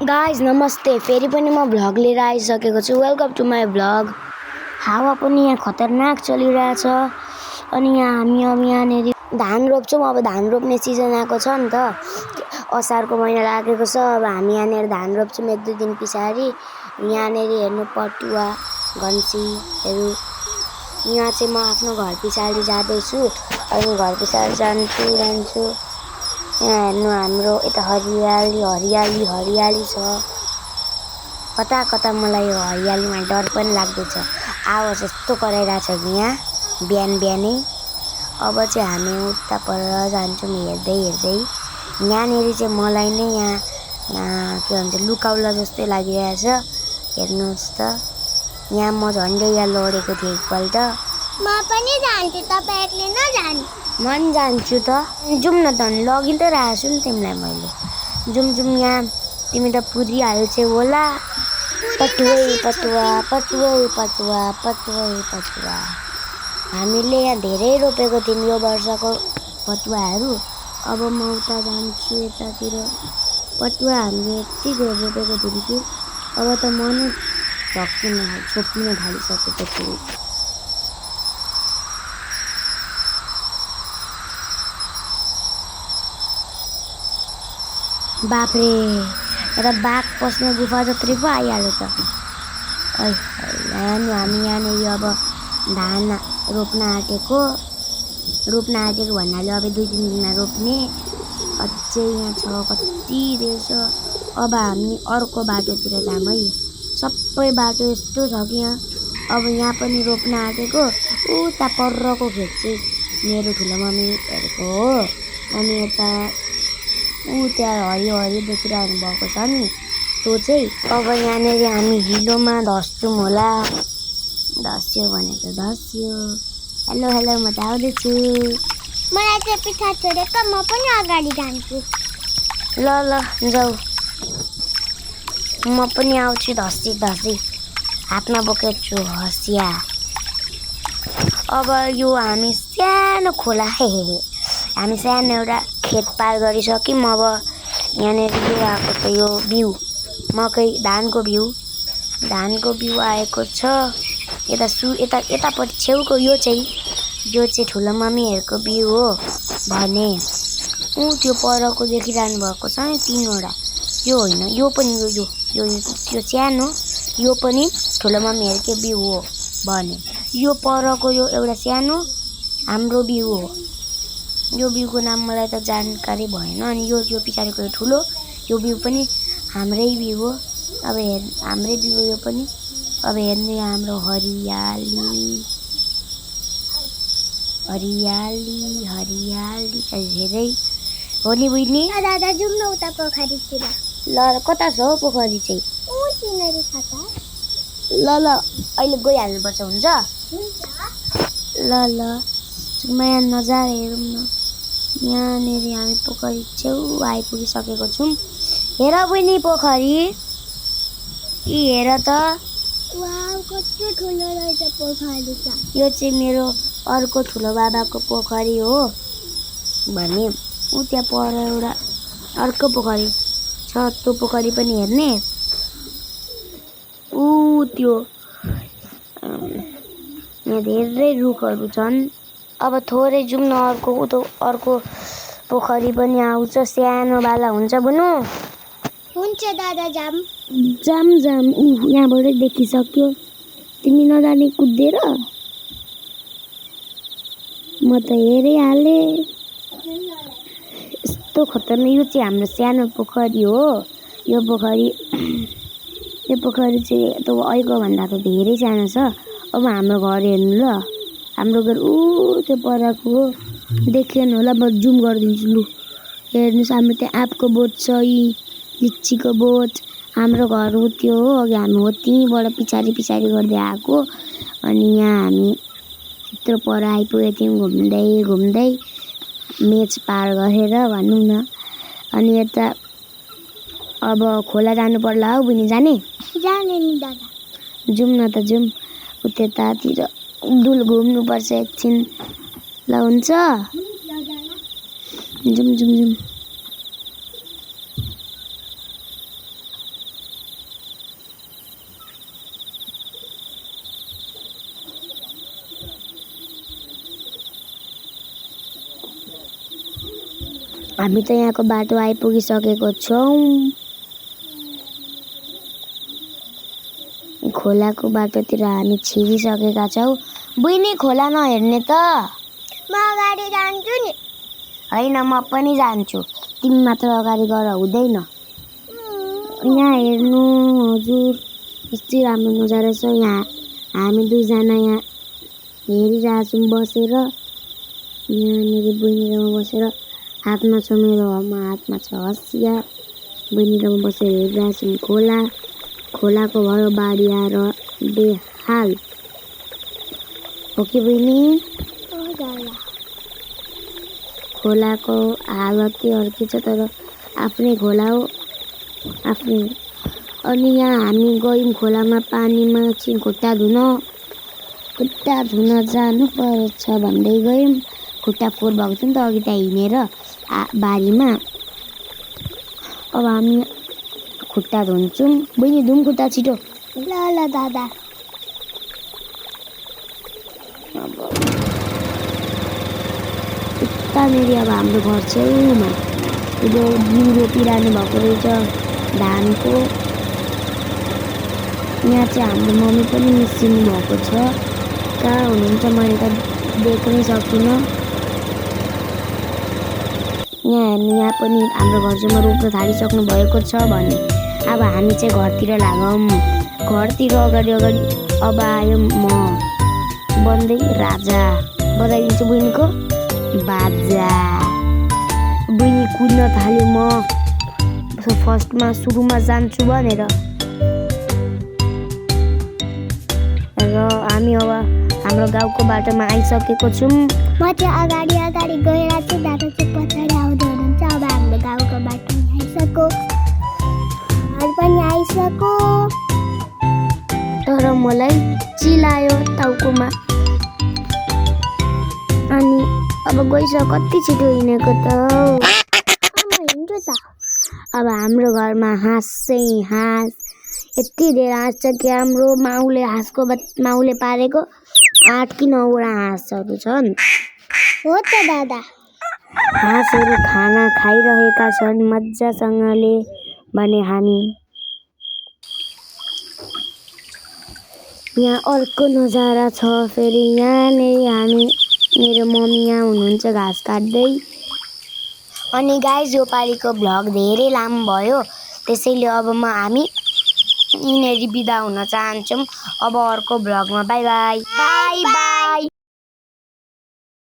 Guys नमस्ते, फेरि पनि म भ्लग लिएर आइसकेको छु। Welcome to my vlog. हावा पनि यहाँ खतरनाक चलिरहेछ। अनि यहाँ हामी अब यहाँनिर धान रोप्छौँ। अब धान रोप्ने सिजन आएको छ नि त, असारको महिना लागेको छ। अब हामी यहाँनिर धान रोप्छौँ 1-2 दिन पछाडि। यहाँनिर हेर्नु पटुवा घन्सीहरू। यहाँ चाहिँ म आफ्नो घर पछाडि जाँदैछु। अनि घर पछाडि जान्छु। यहाँ हेर्नु हाम्रो यता हरियाली छ। कता कता मलाई यो हरियालीमा डर पनि लाग्दैछ। आवाज यस्तो कराइरहेछ कि यहाँ बिहानै। अब चाहिँ हामी उता पर जान्छौँ हेर्दै। यहाँनिर चाहिँ मलाई नै यहाँ के भन्छ लुकाउला जस्तै लागिरहेछ। हेर्नुहोस् त, यहाँ म झन्डै यहाँ लडेको थिएँ एकपल्ट। म पनि जान्छु, तपाईँ एक्लै नजानु। म पनि जान्छु त, जाउँ न त। लगि त रहेको छु नि तिमीलाई मैले। जाउँ यहाँ, तिमी त पुरिहाल्छौ होला। पटुवा। हामीले यहाँ धेरै रोपेको थियौँ यो वर्षको पटुवाहरू। अब म उता जान्छु यतातिर। पटुवा हामीले यति धेरै रोपेको थियौँ कि अब त म नै छोप्न थालिसकेको छु। बाफ्रे, यता बाघ पस्ने गुफा जत्रै पो आइहाल्यो त। हामी यहाँनिर अब धान रोप्न आँटेको भन्नाले अब 2-3 दिनमा रोप्ने। अझै यहाँ छ कति धेरै छ। अब हामी अर्को बाटोतिर जाऊँ है। सबै बाटो यस्तो छ कि यहाँ अब यहाँ पनि रोप्न आँटेको। उता परको खेत चाहिँ मेरो ठुलो मम्मीहरूको हो। अनि यता त्यहाँ हरियो देखिरहनु भएको छ नि, त्यो चाहिँ। अब यहाँनिर हामी हिलोमा धस्छौँ होला। धस्यो भने त धस्यो। हेलो म त आउँदैछु। मलाई चाहिँ पिछाडि छोडेको, म पनि अगाडि जान्छु। ल जाऊ। म पनि आउँछु धसी हातमा बोकेको छु हँसिया। अब यो हामी सानो खोला हामी सानो एउटा खेत पार गरिसक्यौँ। अब यहाँनिर यो आएको छ, यो बिउ मकै धानको बिउ आएको छ। यतापट्टि छेउको यो चाहिँ ठुलो मम्मीहरूको बिउ हो भने। त्यो परको देखिरहनु भएको छ नि 3वटा। यो होइन, यो पनि यो सानो, यो पनि ठुलो मम्मीहरूकै बिउ हो भने। यो परको यो एउटा सानो हाम्रो बिउ हो। यो बिउको नाम मलाई त जानकारी भएन। अनि यो पछाडिको ठुलो यो बिउ पनि हाम्रै बिउ हो। अब हाम्रै बिउ यो पनि। अब हेर्नु यहाँ हाम्रो हरियाली चाहिँ धेरै हो नि बुझ्ने। दादा जाउँ न उता पोखरीतिर। ल कता छ हौ पोखरी चाहिँ? तिनीहरू छ त। ल अहिले गइहाल्नुपर्छ, हुन्छ? ल माया नजारा हेरौँ न। यहाँनिर हामी पोखरी छेउ आइपुगिसकेको छौँ। हेर बहिनी पोखरी, हेर त। वाउ, कस्तो ठुलो रहेछ पोखरी त। यो चाहिँ मेरो अर्को ठुलो बाबाको पोखरी हो भने। त्यहाँ पर एउटा अर्को पोखरी छ, त्यो पोखरी पनि हेर्ने। त्यो यहाँ धेरै रुखहरू छन्। अब थोरै जाउँ न अर्को पोखरी पनि आउँछ, सानोवाला हुन्छ बुनु। हुन्छ दादा जाम। यहाँबाटै देखिसक्यो। तिमी नजाने कुदेर? म त हेरिहालेँ। यस्तो खतरनाक। यो चाहिँ हाम्रो सानो पोखरी हो। यो पोखरी चाहिँ त्यो अहिलेको भन्दा त धेरै सानो छ। अब हाम्रो घर हेर्नु ल, हाम्रो घर त्यो परको हो। देखेन होला, म जुम गरिदिन्छु लु। हेर्नुहोस्, हाम्रो त्यहाँ आँपको बोट छ, लिच्चीको बोट। हाम्रो घर हो त्यो हो। अघि हामी हो त्यहीँबाट पछाडि गर्दै आएको। अनि यहाँ हामी यत्रो पर आइपुगेको थियौँ घुम्दै मेच पार गरेर भनौँ न। अनि यता अब खोला जानु पर्ला हौ बुझ्ने। जाने नि दादा। जाउँ न त, जाउँ उतातिर घुम्नुपर्छ एकछिन। ल हुन्छ, जाउँ। हामी त यहाँको बाटो आइपुगिसकेको छौँ। खोलाको बाटोतिर हामी छिरिसकेका छौँ। बहिनी खोला नहेर्ने त। म अगाडि जान्छु नि। होइन म पनि जान्छु, तिमी मात्र अगाडि गर हुँदैन। यहाँ हेर्नु हजुर, यस्तै राम्रो नजारा छ। यहाँ हामी दुईजना यहाँ हेरिरहेछौँ बसेर। यहाँनिर बहिनीसँग बसेर हातमा छ मेरो, हातमा छ हँसिया। बहिनीसँग बसेर हेरिरहेछौँ खोला। खोलाको भयो बाढी आएर बेहाल हो कि बहिनी। खोलाको हालतै अर्कै छ, तर आफ्नै खोला हो आफ्नै। अनि यहाँ हामी गयौँ खोलामा पानीमा एकछिन खुट्टा धुन जानु पर्छ भन्दै गयौँ। खुट्टा फोहोर भएको थियो नि त अघि त्यहाँ हिँडेर बारीमा। अब हामी खुट्टा धुन्छौँ। बहिनी धुम खुट्टा छिटो। ल दादा। उतानेरि अब हाम्रो घर छेउमा यो बिउ रोपिरहनु भएको रहेछ धानको। यहाँ चाहिँ हाम्रो मम्मी पनि निस्किनु भएको छ। कहाँ हुनुहुन्छ मैले त देख्नै सकिनँ। यहाँ हेर्नु, यहाँ पनि हाम्रो घर छेउमा रोप्न थालिसक्नु भएको छ भने अब हामी चाहिँ घरतिर लागौँ। घरतिर अगाडि अब आयो म बन्दै राजा। बजाइदिन्छु बहिनीको बाजा। बहिनी कुद्न थाल्यो, म फर्स्टमा सुरुमा जान्छु भनेर। र हामी अब हाम्रो गाउँको बाटोमा आइसकेको छौँ। म चाहिँ अगाडि गएर चाहिँ दादा चाहिँ पछाडि आउँदै हुनुहुन्छ। अब हाम्रो गाउँको बाटोमा आइसक्यो, घर पनि आइसक्यो। तर मलाई चिलायो टाउकोमा। अनि अब गइसक्यो, कति छिटो हिँडेको त। हिँड्छु त। अब हाम्रो घरमा हाँस चाहिँ हाँस यति धेरै हाँस छ कि हाम्रो माउले पारेको 8 कि 9 हाँसहरू छन्। हो त दादा। हाँसहरू खाना खाइरहेका छन् मजासँगले भने हामी यहाँ अर्को नजारा छ। फेरि यहाँनिर मेरो मम्मी यहाँ हुनुहुन्छ घाँस काट्दै। अनि गाइज यो पालिको भ्लग धेरै लामो भयो, त्यसैले अब हामी यिनीहरू बिदा हुन चाहन्छौँ। अब अर्को भ्लगमा बाई बाई।